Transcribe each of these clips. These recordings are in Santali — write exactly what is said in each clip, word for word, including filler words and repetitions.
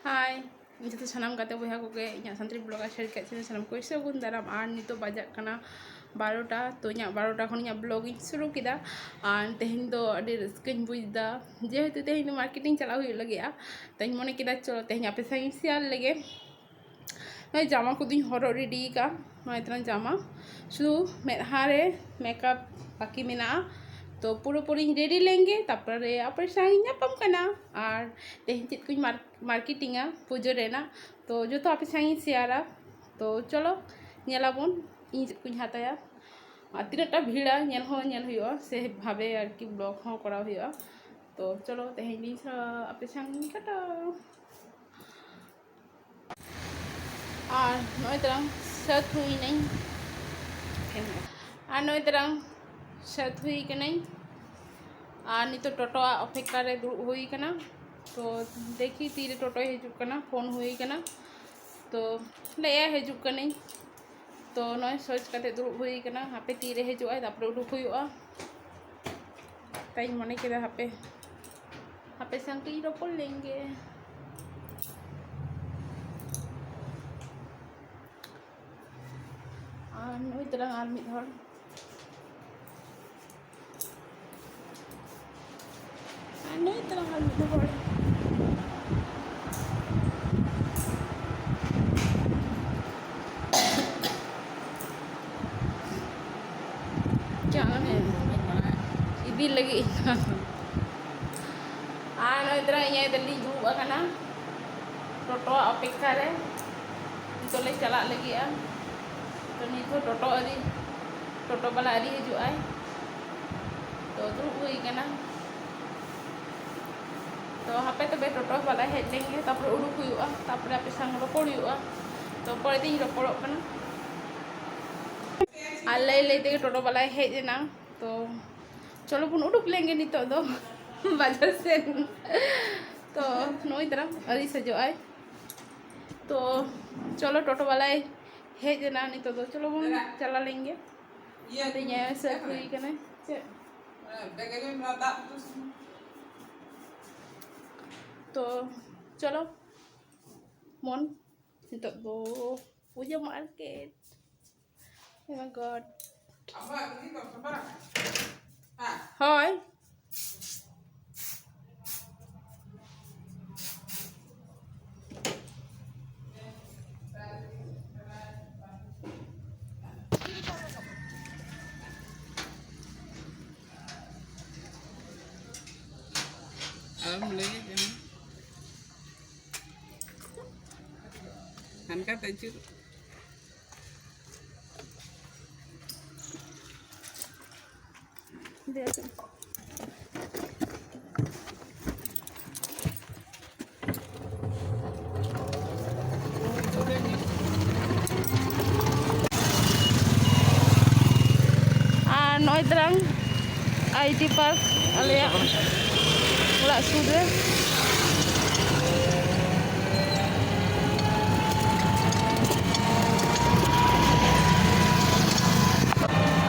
ᱦᱟᱭ, ᱡᱚᱛᱚ ᱥᱟᱱᱟᱢ ᱜᱟᱛᱮ ᱵᱚᱭᱦᱟ ᱠᱚᱜᱮ ᱤᱧᱟᱹᱜ ᱥᱟᱱᱛᱟᱲᱤ ᱵᱞᱚᱜᱟᱨ ᱥᱮᱨ ᱠᱟᱜ ᱪᱮᱱᱮᱞ ᱥᱟᱱᱟᱢ ᱠᱚ ᱥᱟᱹᱜᱩᱱ ᱫᱟᱨᱟᱢ᱾ ᱟᱨ ᱱᱤᱛᱚᱜ ᱵᱟᱡᱟᱜ ᱠᱟᱱᱟ ᱵᱟᱨᱚᱴᱟ᱾ ᱛᱚ ᱤᱧᱟᱹᱜ ᱵᱟᱨᱚᱴᱟ ᱠᱷᱚᱱ ᱤᱧᱟᱹᱜ ᱵᱞᱚᱜ ᱤᱧ ᱥᱩᱨᱩ ᱠᱮᱫᱟ᱾ ᱟᱨ ᱛᱮᱦᱮᱧ ᱫᱚ ᱟᱹᱰᱤ ᱨᱟᱹᱥᱠᱟᱹᱧ ᱵᱩᱡᱽ ᱮᱫᱟ, ᱡᱮᱦᱮᱛᱩ ᱛᱮᱦᱮᱧ ᱫᱚ ᱢᱟᱨᱠᱮᱴᱤᱝ ᱪᱟᱞᱟᱜ ᱦᱩᱭᱩᱜ ᱞᱟᱹᱜᱤᱫᱼᱟ᱾ ᱛᱚᱧ ᱢᱚᱱᱮ ᱠᱮᱫᱟ, ᱪᱚᱞᱚ ᱛᱮᱦᱮᱧ ᱟᱯᱮ ᱥᱟᱶ ᱤᱧ ᱥᱮᱭᱟᱨ ᱞᱮᱜᱮ᱾ ᱱᱚᱜᱼᱚᱭ ᱡᱟᱢᱟ ᱠᱚᱫᱚᱧ ᱦᱚᱨᱚᱜ ᱨᱮᱰᱤ ᱟᱠᱟᱫᱼᱟ, ᱱᱚᱜᱼᱚᱭ ᱛᱟᱨᱟᱝ ᱡᱟᱢᱟ, ᱥᱩᱫᱷᱩ ᱢᱮᱫᱦᱟ ᱨᱮ ᱢᱮᱠᱟᱯ ᱵᱟᱹᱠᱤ ᱢᱮᱱᱟᱜᱼᱟ᱾ ᱛᱚ ᱯᱩᱨᱟᱹᱯᱩᱨᱤᱧ ᱨᱮᱰᱤ ᱞᱮᱱᱜᱮ, ᱛᱟᱨᱯᱚᱨᱮ ᱟᱯᱮ ᱥᱟᱶ ᱤᱧ ᱧᱟᱯᱟᱢ ᱠᱟᱱᱟ᱾ ᱟᱨ ᱛᱮᱦᱮᱧ ᱪᱮᱫ ᱠᱚᱧ ᱢᱟᱨ- ᱢᱟᱨᱠᱮᱴᱤᱝᱟ ᱯᱩᱡᱟᱹ ᱨᱮᱱᱟᱜ, ᱛᱚ ᱡᱚᱛᱚ ᱟᱯᱮ ᱥᱟᱶ ᱤᱧ ᱥᱮᱭᱟᱨᱟ᱾ ᱛᱚ ᱪᱚᱞᱚ ᱧᱮᱞᱟᱵᱚᱱ ᱤᱧ ᱪᱮᱫ ᱠᱚᱧ ᱦᱟᱛᱟᱭᱟ᱾ ᱟᱨ ᱛᱤᱱᱟᱹᱜ ᱴᱟ ᱵᱷᱤᱲᱟ ᱧᱮᱞ ᱦᱚᱸ ᱧᱮᱞ ᱦᱩᱭᱩᱜᱼᱟ, ᱥᱮ ᱵᱷᱟᱵᱮ ᱟᱨᱠᱤ ᱵᱞᱚᱜ ᱦᱚᱸ ᱠᱚᱨᱟᱣ ᱦᱩᱭᱩᱜᱼᱟ᱾ ᱛᱚ ᱪᱚᱞᱚ ᱛᱮᱦᱮᱧ ᱫᱤᱱ ᱥᱟᱨᱟ ᱟᱯᱮ ᱥᱟᱶ ᱤᱧ ᱠᱟᱴᱟᱣᱟ᱾ ᱟᱨ ᱱᱚᱜᱼᱚᱭ ᱛᱟᱨᱟᱝ ᱥᱟᱹᱛ ᱦᱩᱭᱱᱟᱹᱧ᱾ ᱟᱨ ᱱᱚᱜᱼᱚᱭ ᱛᱟᱨᱟᱝ ᱥᱟᱹᱛ ᱦᱩᱭ ᱠᱟᱹᱱᱟᱹᱧ᱾ ᱟᱨ ᱱᱤᱛᱚᱜ ᱴᱳᱴᱳᱣᱟᱜ ᱚᱯᱮᱠᱠᱷᱟ ᱨᱮ ᱫᱩᱲᱩᱵ ᱦᱩᱭ ᱠᱟᱱᱟ᱾ ᱛᱚ ᱫᱮᱠᱷᱤ ᱛᱤᱨᱮ ᱴᱳᱴᱳᱭ ᱦᱤᱡᱩᱜ ᱠᱟᱱᱟ, ᱯᱷᱳᱱ ᱦᱩᱭ ᱠᱟᱱᱟ᱾ ᱛᱚ ᱞᱟᱹᱭᱮᱜᱼᱟᱭ ᱦᱤᱡᱩᱜ ᱠᱟᱹᱱᱟᱹᱧ᱾ ᱛᱚ ᱱᱚᱜᱼᱚᱭ ᱥᱚᱡᱽ ᱠᱟᱛᱮ ᱫᱩᱲᱩᱵ ᱦᱩᱭ ᱠᱟᱱᱟ, ᱦᱟᱯᱮ ᱛᱤᱨᱮ ᱦᱤᱡᱩᱜᱼᱟᱭ, ᱛᱟᱨᱯᱚᱨᱮ ᱩᱰᱩᱠ ᱦᱩᱭᱩᱜᱼᱟ᱾ ᱛᱟᱭᱤᱧ ᱢᱚᱱᱮ ᱠᱮᱫᱟ ᱦᱟᱯᱮ, ᱦᱟᱯᱮ ᱥᱟᱝ ᱠᱟᱹᱡ ᱨᱚᱯᱚᱲ ᱞᱮᱱᱜᱮ᱾ ᱟᱨ ᱱᱩᱭ ᱛᱟᱞᱟᱝ ᱟᱨ ᱢᱤᱫ ᱦᱚᱲ, ᱟᱨ ᱱᱩᱭ ᱛᱟᱞᱟᱝ ᱟᱨ ᱢᱤᱫ ᱦᱚᱲ᱾ ᱪᱟᱞᱟᱜ ᱢᱮ᱾ ᱤᱫᱤ ᱞᱟᱹᱜᱤᱫ ᱤᱧ ᱫᱚ᱾ ᱟᱨ ᱱᱚᱜᱼᱚᱭ ᱛᱚᱨᱟ ᱤᱧ ᱟᱭᱳ ᱛᱟᱹᱞᱤᱧ ᱫᱩᱲᱩᱵ ᱟᱠᱟᱱᱟ ᱴᱳᱴᱳᱣᱟᱜ ᱚᱯᱮᱠᱠᱷᱟ ᱨᱮ᱾ ᱱᱤᱛᱚᱜ ᱞᱮ ᱪᱟᱞᱟᱜ ᱞᱟᱹᱜᱤᱫᱼᱟ᱾ ᱛᱚ ᱱᱤᱛ ᱦᱚᱸ ᱴᱳᱴᱳ ᱟᱹᱣᱨᱤ, ᱴᱳᱴᱳ ᱵᱟᱞᱟ ᱟᱹᱣᱨᱤ ᱦᱤᱡᱩᱜ ᱟᱭ᱾ ᱛᱚ ᱫᱩᱲᱩᱵ ᱦᱩᱭ ᱠᱟᱱᱟ᱾ ᱛᱚ ᱦᱟᱯᱮ ᱛᱚᱵᱮ ᱴᱳᱴᱳ ᱵᱟᱞᱟ ᱦᱮᱡ ᱞᱮᱱ ᱜᱮ, ᱛᱟᱨᱯᱚᱨᱮ ᱩᱰᱩᱠ ᱦᱩᱭᱩᱜᱼᱟ, ᱛᱟᱨᱯᱚᱨᱮ ᱟᱯᱮ ᱥᱟᱶ ᱨᱚᱯᱚᱲ ᱦᱩᱭᱩᱜᱼᱟ᱾ ᱛᱚ ᱯᱚᱨᱮ ᱛᱤᱧ ᱨᱚᱯᱚᱲᱚᱜ ᱠᱟᱱᱟ᱾ ᱟᱨ ᱞᱟᱹᱭ ᱞᱟᱹᱭ ᱛᱮᱜᱮ ᱴᱳᱴᱳ ᱵᱟᱞᱟᱭ ᱦᱮᱡ ᱮᱱᱟ᱾ ᱛᱚ ᱪᱚᱞᱚ ᱵᱚᱱ ᱩᱰᱩᱠ ᱞᱮᱱ ᱜᱮ ᱱᱤᱛᱚᱜ ᱫᱚ ᱵᱟᱡᱟᱨ ᱥᱮᱱ᱾ ᱛᱚ ᱱᱩᱭ ᱛᱟᱨᱟ ᱟᱹᱣᱨᱤ ᱥᱟᱡᱚᱜ ᱟᱭ᱾ ᱛᱚ ᱪᱚᱞᱚ ᱴᱳᱴᱳ ᱵᱟᱞᱟᱭ ᱦᱮᱡ ᱮᱱᱟ ᱱᱤᱛᱚᱜ ᱫᱚ, ᱪᱚᱞᱚ ᱵᱚᱱ ᱪᱟᱞᱟᱣ ᱞᱮᱱ ᱜᱮ᱾ ᱤᱭᱟᱹ ᱟᱫᱚ ᱤᱧ ᱟᱭᱳ ᱥᱟᱹᱛ ᱦᱩᱭ ᱠᱟᱱᱟ᱾ ᱪᱮᱫ? ᱵᱮᱜᱮᱞᱤᱧ ᱱᱚᱣᱟ ᱫᱟᱜ ᱩᱛᱩ ᱥᱩᱱᱩᱢ᱾ ᱛᱚ ᱪᱚᱞᱚ ᱢᱚᱱ ᱱᱤᱛᱚᱜ ᱫᱚ ᱯᱩᱡᱟᱹ ᱢᱟᱨᱠᱮᱴ᱾ Oh my God. ᱦᱳᱭ᱾ ᱟᱢ ᱞᱟᱹᱭ ᱡᱟᱦᱟᱸ ᱦᱟᱱᱠᱟ ᱛᱮ ᱟᱹᱪᱩᱨ᱾ ᱟᱨ ᱱᱚᱜᱼᱚᱭ ᱛᱟᱞᱟᱝ ᱟᱭ ᱴᱤ ᱯᱟᱨᱠ ᱟᱞᱮᱭᱟᱜ ᱚᱲᱟᱜ ᱥᱩᱨ ᱨᱮ᱾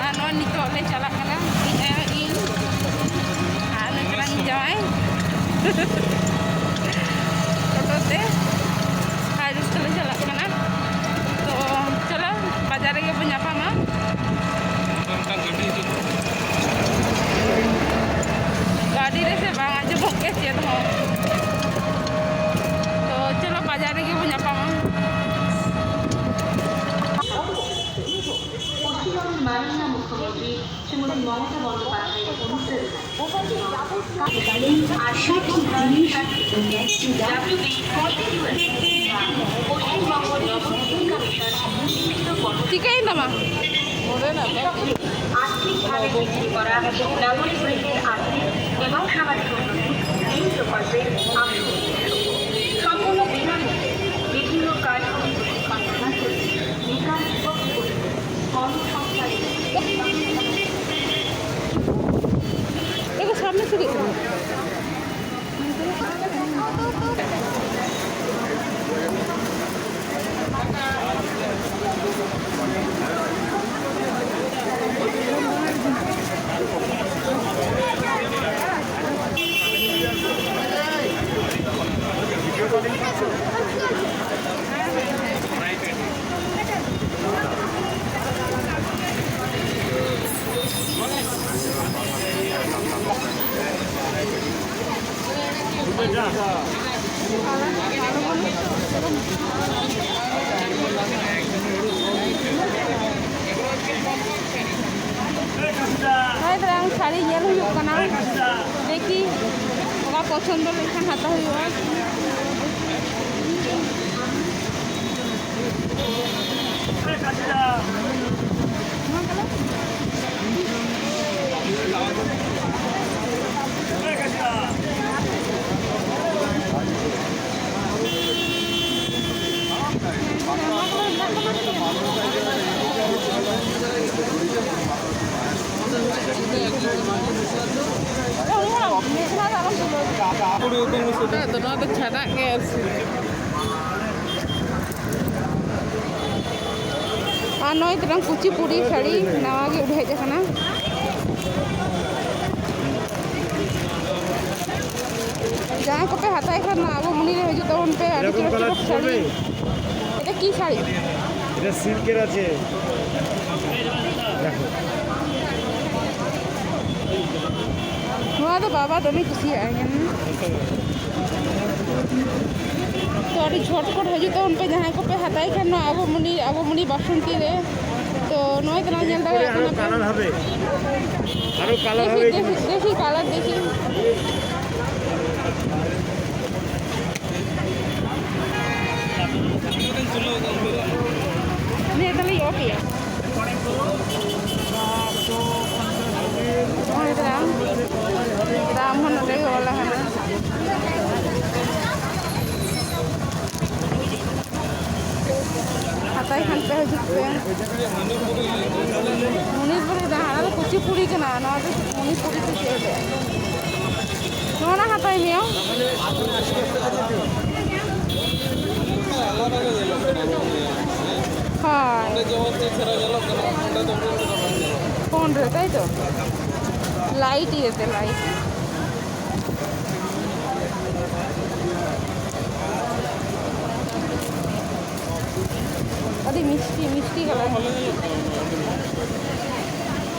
ᱟᱨ ᱱᱚᱜᱼᱚᱭ ᱱᱤᱛᱚᱜ ᱞᱮ ᱪᱟᱞᱟᱜ ᱠᱟᱱᱟ, ᱤᱧ ᱟᱭᱳ, ᱤᱧ ᱟᱨ ᱱᱩᱭ ᱠᱟᱱᱟ ᱤᱧ ᱡᱟᱶᱟᱭ᱾ ᱴᱳᱴᱳ ᱛᱮ ᱦᱟᱭ ᱨᱳᱰ ᱛᱮᱞᱮ ᱪᱟᱞᱟᱜ ᱠᱟᱱᱟ᱾ ᱛᱚ ᱪᱚᱞᱚ, ᱵᱟᱡᱟᱨ ᱨᱮᱜᱮ ᱵᱚᱱ ᱧᱟᱯᱟᱢᱟ᱾ ᱜᱟᱹᱰᱤ ᱨᱮᱥᱮ ᱵᱟᱝ ᱟᱸᱡᱚᱢᱚᱜ ᱜᱮᱭᱟ ᱪᱮᱫ ᱦᱚᱸ᱾ ᱛᱚ ᱪᱚᱞᱚ, ᱵᱟᱡᱟᱨ ᱨᱮᱜᱮ ᱵᱚᱱ ᱧᱟᱯᱟᱢᱟ᱾ পশ্চিমবঙ্গের মাননীয় মুখ্যমন্ত্রী শ্রীমতী মমতা বন্দ্যোপাধ্যায়ের অনুপ্রেরণায় আর সঠিক জিনিস ও ন্যায্য দাম পশ্চিমবঙ্গ নগর উন্নয়ন কমিশন বিভিন্ন কর্মসূচি চিকেন দামা। আর্থিকভাবে পিছিয়ে পড়া নাগরিক বৃন্দের আর্থিক এবং সামাজিক উন্নতি এই প্রকল্পের অংশ। সম্পূর্ণ বিনামূল্যে বিভিন্ন কাজ ও প্রশিক্ষণ প্রদান করে বিকাশ ও কর্মসংস্থান। এগো সামনে থেকে। ᱱᱚᱜᱼᱚᱭ ᱛᱟᱨᱟᱝ ᱥᱟᱹᱲᱤ ᱧᱮᱞ ᱦᱩᱭᱩᱜ ᱠᱟᱱᱟ᱾ ᱫᱮᱠᱷᱤ, ᱚᱠᱟ ᱯᱚᱪᱷᱚᱱᱫᱚ ᱞᱮᱱᱠᱷᱟᱱ ᱦᱟᱛᱟᱣ ᱦᱩᱭᱩᱜᱼᱟ᱾ ᱟᱫᱚ ᱱᱚᱣᱟ ᱫᱚ ᱪᱷᱟᱰᱟᱜ ᱜᱮ ᱟᱨ ᱪᱮᱫ᱾ ᱟᱨ ᱱᱚᱜᱼᱚᱭ ᱛᱟᱞᱟᱝ ᱠᱩᱪᱤᱯᱩᱲᱤ ᱥᱟᱹᱲᱤ ᱱᱟᱣᱟ ᱜᱮ ᱩᱰᱷᱮᱡ ᱟᱠᱟᱱᱟ᱾ ᱡᱟᱦᱟᱸᱭ ᱠᱚᱯᱮ ᱦᱟᱛᱟᱣ ᱠᱷᱟᱱ, ᱟᱵᱚ ᱢᱩᱱᱤ ᱨᱮ ᱦᱤᱡᱩᱜ ᱛᱟᱵᱚᱱ ᱯᱮ᱾ ᱟᱹᱰᱤ ᱪᱚᱨᱚᱠ ᱪᱚᱨᱚᱠ ᱥᱟᱹᱲᱤ᱾ এটা কি শাড়ি? এটা সিল্কের আছে। দেখো। ᱱᱚᱣᱟ ᱫᱚ ᱵᱟᱵᱟ ᱫᱚᱢᱮ ᱠᱩᱥᱤᱭᱟᱜᱼᱟᱭ, ᱧᱮᱞ ᱢᱮ᱾ ᱛᱚ, ᱟᱹᱰᱤ ᱡᱷᱚᱴᱯᱚᱴ ᱦᱤᱡᱩᱜ ᱛᱟᱵᱚᱱ ᱯᱮ, ᱡᱟᱦᱟᱸᱭ ᱠᱚᱯᱮ ᱦᱟᱛᱟᱣ ᱠᱷᱟᱱ, ᱱᱚᱣᱟ ᱟᱵᱚ ᱢᱩᱱᱤ, ᱟᱵᱚ ᱢᱩᱱᱤ ᱵᱟᱥᱚᱱᱛᱤ ᱨᱮ᱾ ᱛᱚ, ᱱᱚᱜᱼᱚᱭ ᱛᱟᱞᱟᱝ ᱧᱮᱞ ᱫᱟᱲᱮᱭᱟᱜ ᱠᱟᱱᱟ ᱯᱮ᱾ কালার হবে, আরো কালার দেখি, হবে এই দেখি, জিনিস। দেখি, কালার দেখি। ᱱᱤᱭᱟᱹ ᱫᱚᱞᱮ ᱚᱯᱷ ᱮᱭᱟ᱾ ᱱᱚᱜᱼᱚᱭ ᱫᱟᱢ, ᱫᱟᱢ ᱦᱚᱸ ᱱᱚᱰᱮ ᱜᱮ ᱚᱞ ᱟᱠᱟᱱᱟ᱾ ᱦᱟᱛᱟᱭ ᱠᱷᱟᱱ ᱯᱮ ᱦᱤᱡᱩᱜ ᱯᱮ᱾ ᱢᱚᱱᱤᱯᱩᱨᱤ ᱫᱚ ᱦᱟᱸᱜ, ᱚᱱᱟ ᱫᱚ ᱠᱩᱪᱤᱯᱩᱲᱤ ᱠᱟᱱᱟ, ᱱᱚᱣᱟ ᱫᱚ ᱢᱚᱱᱤᱯᱩᱨᱤ ᱛᱮ ᱪᱮᱫ? ᱱᱚᱣᱟ ᱱᱟ ᱦᱟᱛᱟᱭ ᱢᱮᱭᱟ᱾ ᱦᱳᱭ᱾ ᱯᱷᱳᱱ ᱨᱮ, ᱛᱟᱭ ᱛᱚ? ᱞᱟᱭᱤᱴ ᱤᱭᱟᱹᱛᱮ, ᱞᱟᱭᱤᱴ᱾ ᱟᱹᱰᱤ ᱢᱤᱥᱴᱤ, ᱢᱤᱥᱴᱤ ᱠᱟᱞᱟᱨ᱾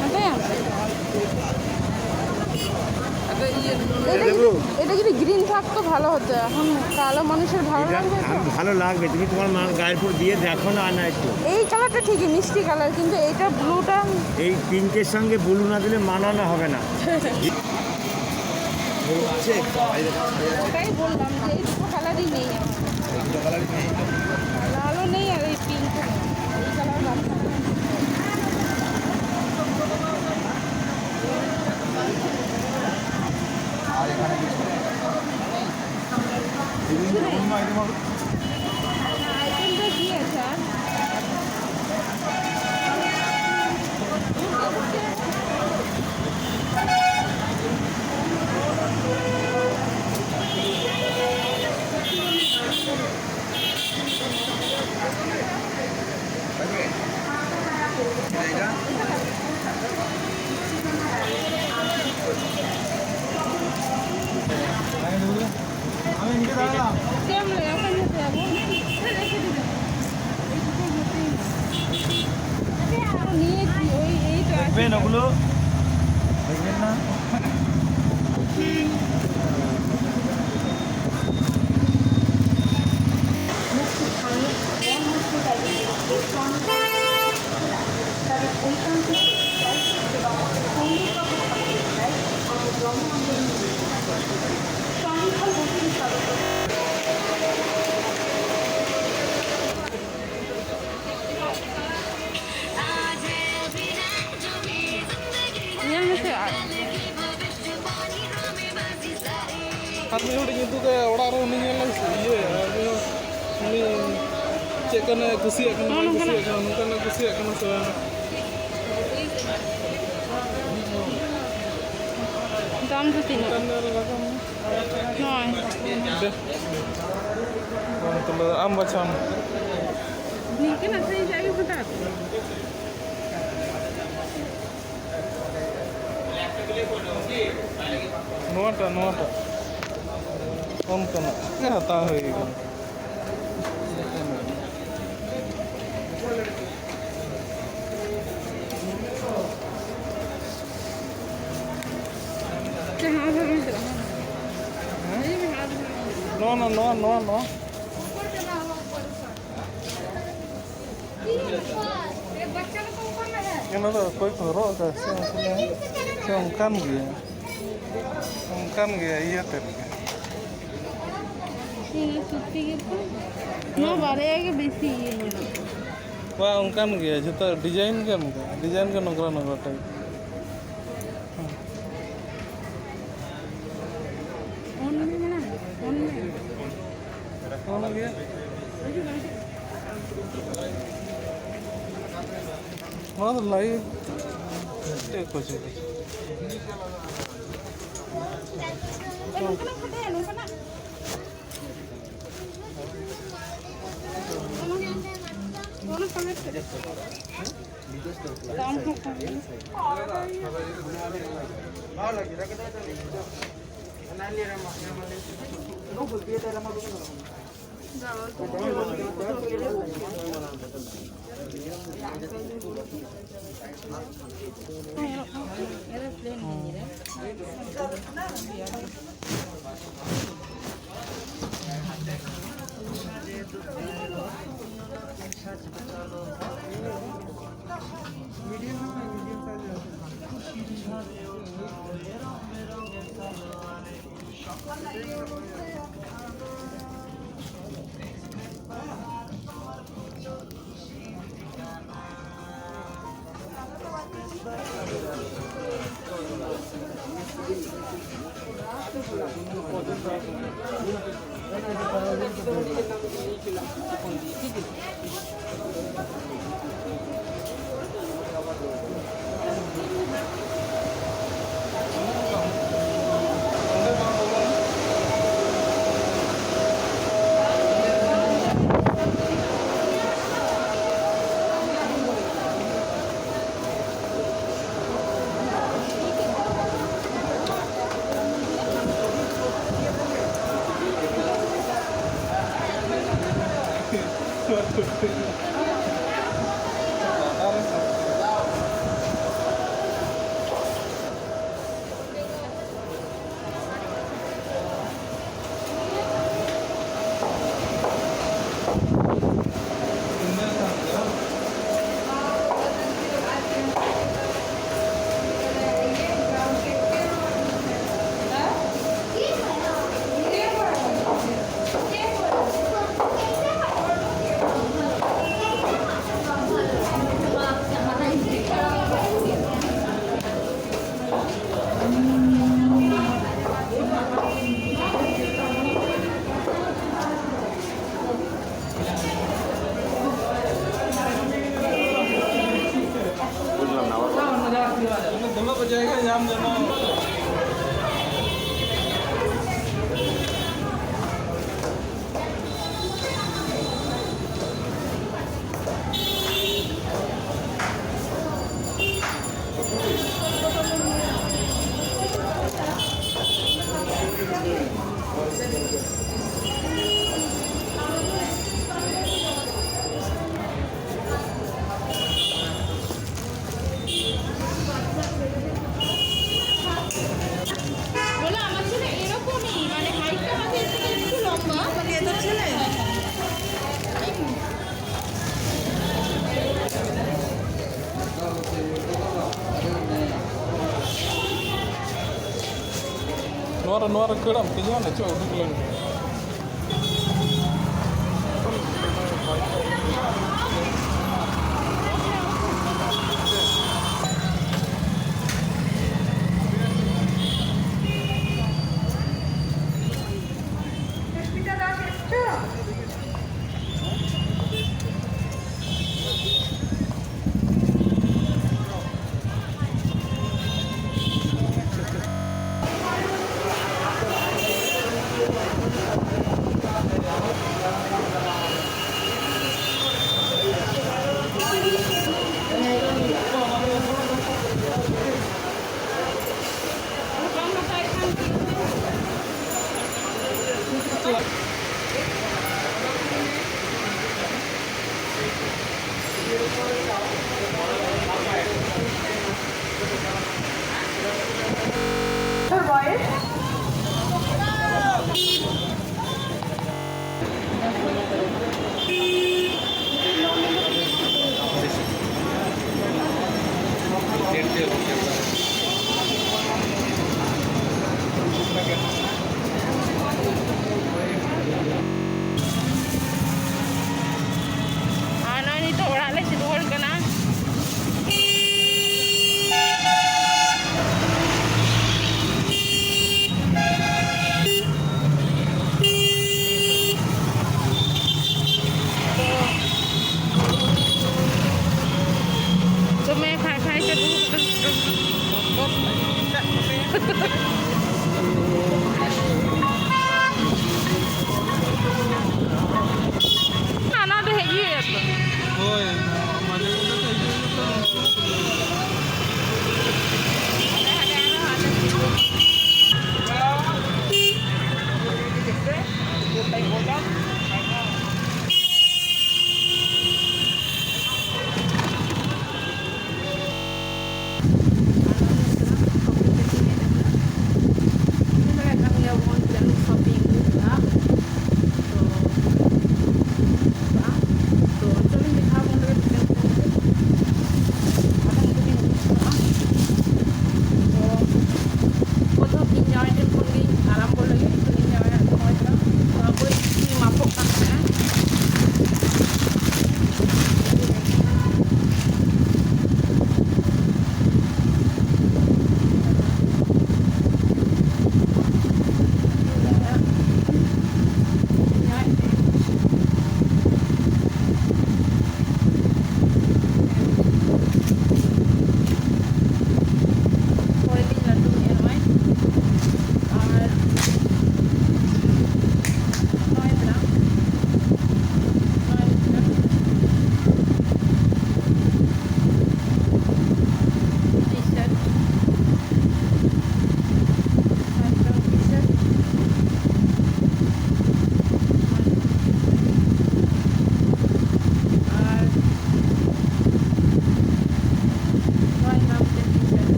ᱦᱮᱸᱥᱮ? ᱟᱫᱚ ᱤᱭᱟᱹ এটা যদি গ্রিন থাকতো ভালো হতো, এখন কালো মানুষের ভালো এটা লাগবে তো? ভালো লাগবে, তুমি তোমার মা গায়ের উপর দিয়ে দেখো না, না একটু। এই কালারটা ঠিকই মিষ্টি কালার, কিন্তু এইটা ব্লুটা এই পিঙ্কের সঙ্গে ব্লু না দিলে মানানো হবে না। ওটাই বললাম যে এই দুটো কালারই নেই আমার। লালও নেই আর এই পিঙ্কও নেই। এই কালার লাগবে। আইটেমটা কি আছে আর? দেখবেন ওগুলো, দেখবেন না। ᱧᱮᱞ ᱢᱮᱥᱮ ᱟᱨ᱾ ᱟᱨ ᱢᱤᱫ ᱦᱚᱲᱤᱧ ᱩᱫᱩᱜ ᱟᱭᱟ ᱚᱲᱟᱜ ᱨᱮ, ᱩᱱᱤ ᱧᱮᱞ ᱞᱮᱢ ᱥᱮ, ᱤᱭᱟᱹ, ᱟᱨ ᱢᱤᱫ ᱦᱚᱲ, ᱩᱱᱤ ᱪᱮᱫ ᱠᱟᱱᱟᱭ ᱠᱩᱥᱤᱭᱟᱜ ᱠᱟᱱᱟ, ᱱᱚᱜᱼᱚ ᱵᱟᱭ ᱱᱚᱝᱠᱟᱱᱟᱜ᱾ ᱠᱩᱥᱤᱭᱟᱜ ᱠᱟᱱᱟ, ᱱᱚᱝᱠᱟᱱᱟᱜ ᱠᱩᱥᱤᱭᱟᱜ ᱠᱟᱱᱟ ᱥᱮ ᱵᱟᱝ? ᱫᱟᱢ ᱫᱚ ᱛᱤᱱᱟᱹᱜ? ᱱᱚᱝᱠᱟᱱ ᱫᱚ ᱨᱟᱠᱟᱵ ᱢᱮ᱾ ᱱᱚᱜᱼᱚᱭ᱾ ᱫᱮ᱾ ᱵᱟᱢ ᱛᱩᱞᱟᱹᱣ, ᱟᱢ ᱵᱟᱪᱷᱟᱣ ᱢᱮ᱾ ᱱᱤᱝᱠᱟᱹᱱᱟᱜ size ᱟᱜ ᱜᱮ ᱦᱟᱛᱟᱣ ᱯᱮ᱾ ᱱᱚᱣᱟᱴᱟᱜ, ᱱᱚᱣᱟᱴᱟᱜ᱾ ᱚᱱᱠᱟᱱᱟᱜ ᱜᱮ ᱦᱟᱛᱟᱣ ᱦᱩᱭ ᱠᱟᱱᱟ᱾ ᱡᱟᱦᱟᱸ ᱟᱫᱷᱟᱨ ᱵᱟᱝ ᱪᱟᱞᱟᱜᱼᱟ᱾ ᱱᱚᱣᱟ, ᱱᱚᱣᱟ, ᱱᱚᱣᱟ, ᱱᱚᱣᱟ, ᱱᱚᱣᱟ᱾ ᱚᱱᱟ ᱫᱚ ᱚᱠᱚᱭ ᱠᱚ ᱦᱚᱨᱚᱜ ᱟᱠᱟᱫ ᱥᱮ, ᱥᱮ ᱚᱱᱠᱟᱱ ᱜᱮᱭᱟ? ᱚᱱᱠᱟᱱ ᱜᱮᱭᱟ, ᱤᱭᱟᱹ ᱛᱮᱫ ᱜᱮ᱾ ᱤᱧ ᱫᱚ ᱥᱚᱛᱛᱤ ᱜᱮᱛᱚ᱾ ᱱᱚᱣᱟ ᱵᱟᱨᱭᱟ ᱜᱮ ᱵᱮᱥᱤ ᱤᱭᱟᱹ ᱧᱮᱞᱚᱜ ᱠᱟᱱᱟ᱾ ᱵᱟ, ᱚᱱᱠᱟᱱ ᱜᱮᱭᱟ, ᱡᱷᱚᱛᱚ design ᱜᱮ ᱚᱱᱠᱟ, design ᱜᱮ ᱱᱚᱝᱨᱟ ᱱᱚᱝᱨᱟ type᱾ ᱯᱷᱳᱱ ᱢᱮ ᱢᱮᱱᱟ, ᱯᱷᱳᱱ ᱢᱮ᱾ ᱯᱷᱳᱱ ᱜᱮ᱾ ᱱᱚᱣᱟ ᱫᱚ live ᱪᱮᱫ ᱠᱚ ᱪᱮᱫ ᱠᱚ ᱪᱮᱫ? ᱱᱚᱣᱟ ᱨᱮ ᱠᱷᱟᱹᱲᱟᱢ ᱛᱤᱧᱟ, ᱱᱤᱪᱚᱜ ᱩᱰᱩᱠ ᱞᱮᱱ᱾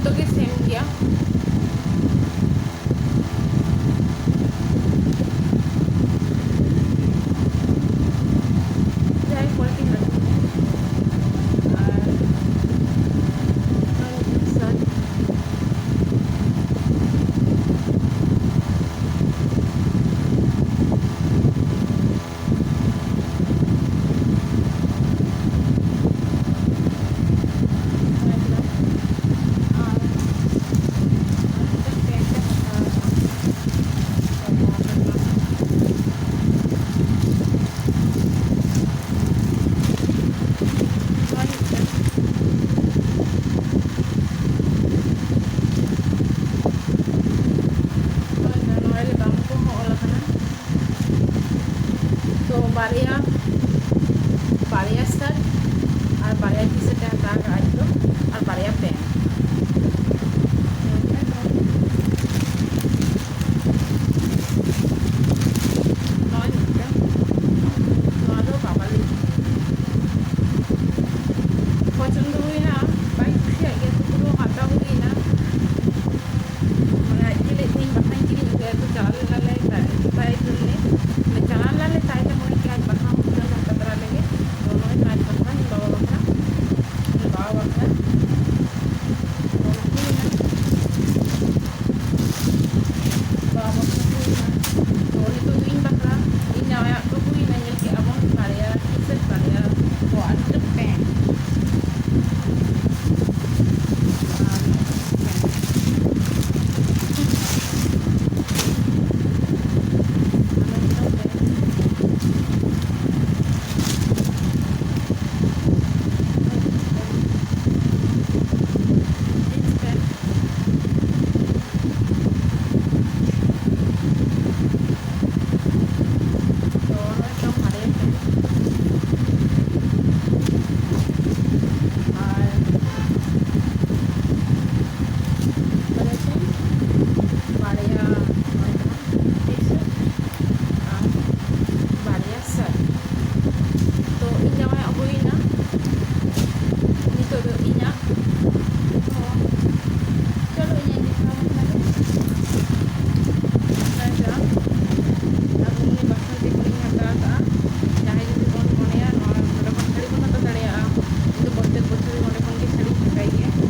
ᱡᱚᱛᱚ ᱜᱮ ᱥᱮᱢ ᱜᱮᱭᱟ᱾ ᱡᱟᱦᱟᱸᱭ quality ᱦᱟᱴ ᱟᱨ ᱱᱚᱣᱟ ᱥᱟᱨ ᱟᱨ ᱜᱮᱭᱟ᱾